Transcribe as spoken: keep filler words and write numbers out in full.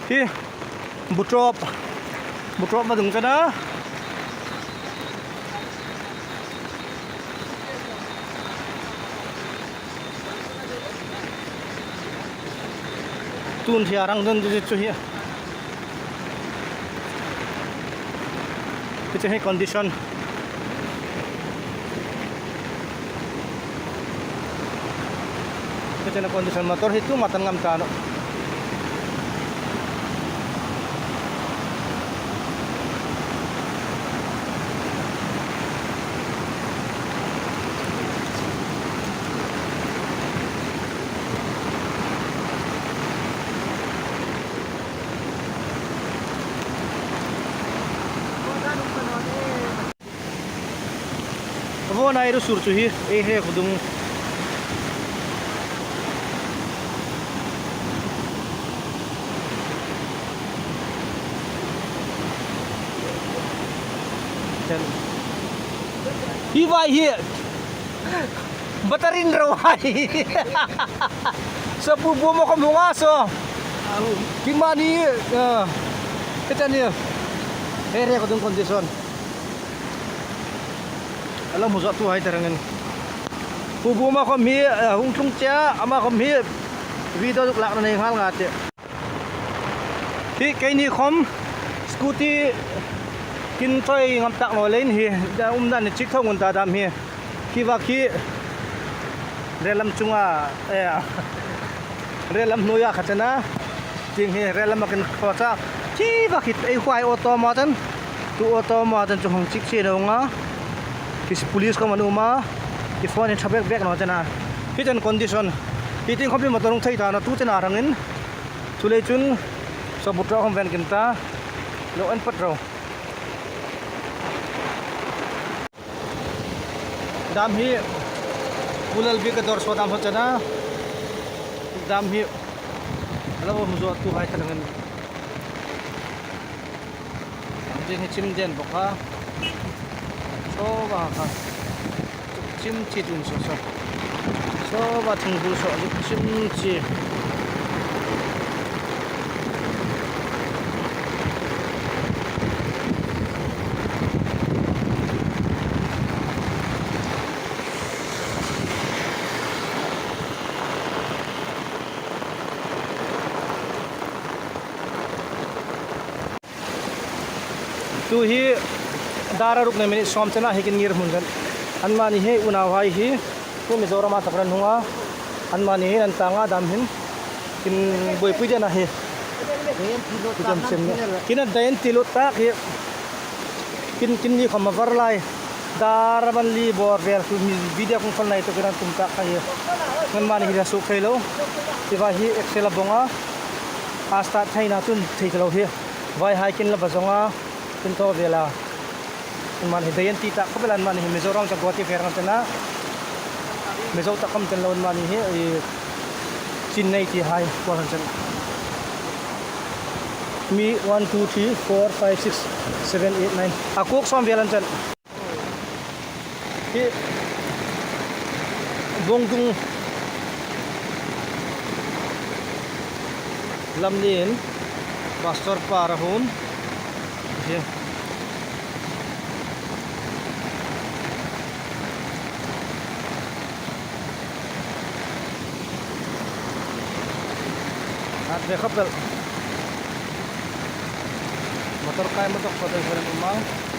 Hi, Buṭawp, Buṭawp vadung chena. Tun hi a rang dun di chu hi. Hi chu hi condition. Hi chu condition motor hi tu matan ngam ta naw. Vawiin ei ru sur chu hi, ei hre khu dung. Hi vai hi. Battery-in ro hai. Saw pu bu ma khom hung a saw. Kin mani, eh, ke chani. He re ko dung condition. A lo hmu zawtu hai ta rangin. Pu bu ma khom hi, eh, hung tlung che a, ama khom hi video zuk lakna nei nghal nga che. Hi keini khom scooty kin chawi ngam tak naw leiin hi, da um dan ni chik tho ngun ta dam hi. Hi va khi rel lam chunga, eh, rel lam hnuoia kha chena. Tieng hi rel lama kin khawcha. Khi va khi ei huai auto ma chan. Tu auto ma chan chu hung chik che naw nga. Khi police khom an um a. Khi phone in tha bek bek naw chena. Hi chun condition. Hi tieng khom hi motor hung thei ta naw tu chena rangin. Chu lei chun, saw Buṭawp khom ven kin ta, lo en pat ro. Dam hi, Pu Lalbik ka dawr saw dam haw chena. Dam hi, a lo hmu zawtu hai ta rangin. Dam ding hi chim den bawk a. Saw va kha. Chim chi tum saw saw. Saw va thing bu saw chim chi. Tu hi dar a ruk nei minute sawm chena hi kin ngir hmun chen. Anmani hi unauhai hi, hi Mizorama tak ran hung a. Anmani hi an tang a dam hin. Kin buoipui den a hi. Kin an dai an ti lut tak hi. Kin, kin ni khom a var lai. Dar a man li bawr vel khu mi video kung khol nai to kin an tum tak kha hi. Anmani hi la suk thei lo. Hi va hi Excel a bawng a. A start theina chun thei lo hi. Vai hai kin la va zong a, kin thaw vel a. Anmani hi dai an ti tak khop el a, anmani hi Mizoram cha Guwahati fer kan chena. Mizo tak khom chen lo anmani hi, i, chin nei ti hai, kual kan chen. Mi one, two, three, four, five, six, seven, eight, nine. A kuk sawm vel an chen. Hi Bungdung lam lien Pastor pa ra hun. Hi. Hat ve khop el. Motor kai motor khawt an khawt an um a.